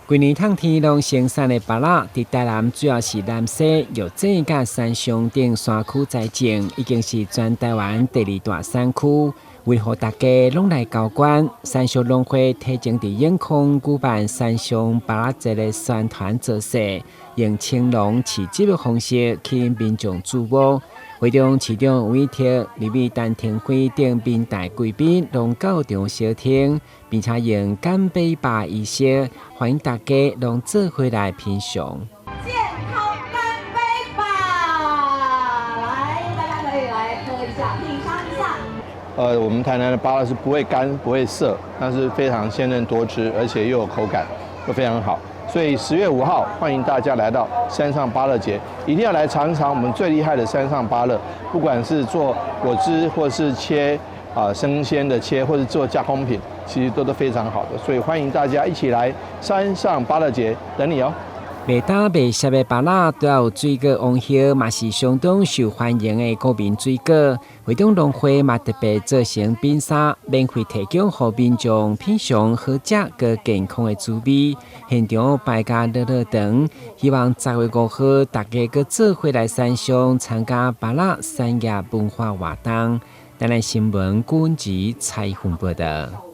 規年透天攏生產的芭樂，佇台南主要是南勢、玉井佮山上等山區栽種，已經是全台灣第二大產區。為予大家攏來交關，山上農會提前佇永康舉辦山上芭樂節的宣傳造勢，用青龍市集的方式吸引民眾注目。會中市長委託立委陳亭妃等民代貴賓攏到場相聽，並且用乾杯吧儀式歡迎大家攏做伙來品嘗。健康乾杯吧！來，大家可以來喝一下，品嘗一下。我們台南的芭樂是不會乾、不會澀，但是非常鮮嫩多汁，而且又有口感，都非常好。所以10月5號，歡迎大家來到山上芭樂節，一定要來嘗嘗我們最厲害的山上芭樂。不管是做果汁，或是切啊生鮮的切，或是做加工品，其實都非常好的。所以歡迎大家一起來山上芭樂節，等你哦。袂焦袂澀的芭樂，拄有水果王后，嘛是相當受歡迎的國民水果。會中農會嘛特別做成冰沙，免費提供予民眾品嘗好食閣健康的滋味。現場排甲落落長，希望10月5號大家閣做伙來山上參加芭樂產業文化活動。台南新聞郭文吉採訪報道。